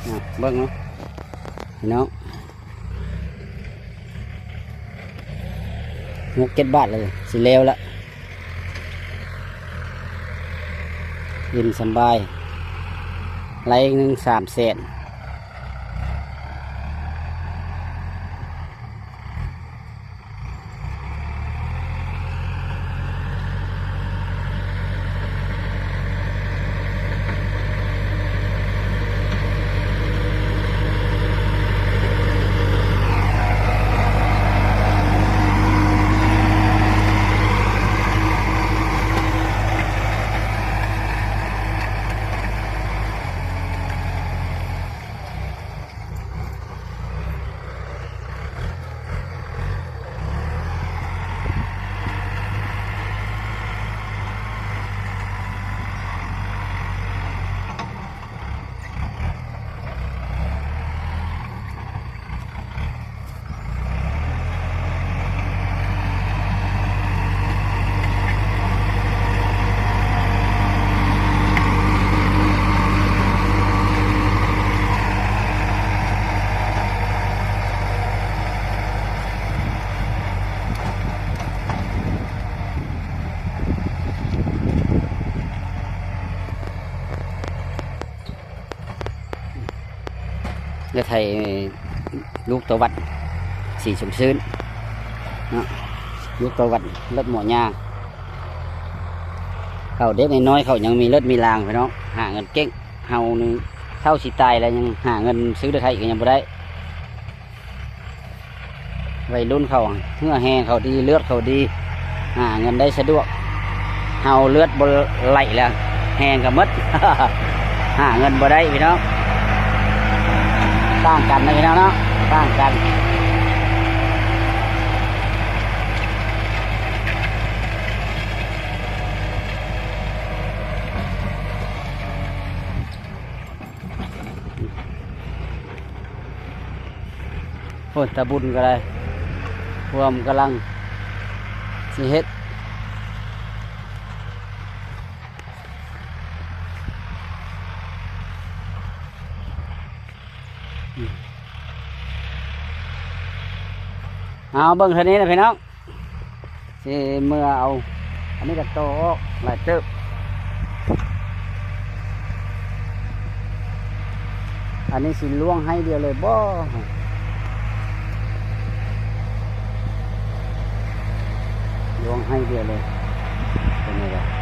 ອ່ະ ເບິ່ງເນາະພີ່ນ້ອງ ຫົກເຈັດບາດແລ້ວ ຊິແລ້ວລະ ເຢັນສະບາຍ ໄລ່ໜຶ່ງສາມແສນ. ແລະໄຖລູກຕາວັດສີຊົມຊື່ນເນາະ ລູກຕາວັດເລີດໝໍຢາ ເຂົາເດັກນ້ອຍໆ ເຂົາຍັງມີເລີດມີລາງ ພີ່ນ້ອງ ຫາເງິນເກັ່ງ ເຮົານີ້ເຖົ້າຊິຕາຍແລ້ວ ຍັງຫາເງິນຊື້ໄຖກໍຍັງບໍ່ໄດ້. ໄວລຸ້ນເຂົາເຫື່ອແຮງເຂົາດີ ເລືອດເຂົາດີ ຫາເງິນໄດ້ສະດວກ ເຮົາເລືອດບໍ່ໄຫຼແລ້ວ ແຮງກໍໝົດ ຫາເງິນບໍ່ໄດ້ພີ່ນ້ອງ ຕ່າງກັນນະພີ່ນ້ອງເນາະ ຕ່າງກັນ. ໂອ້ຍ ຕາບຸນກໍໄດ້ ພວມກຳລັງຊິເຮັດ ເອົາເບິ່ງເທົ່ານີ້ນະພີ່ນ້ອງ. ຊິເມືອເອົາ ອັນນີ້ກໍຕໍ່ອອກຫຼາຍເຕີບ ອັນນີ້ຊິລວງໄຮ່ດຽວເລີຍບໍ່ ລວງໄຮ່ດຽວເລີຍ ເປັນໄງວະ?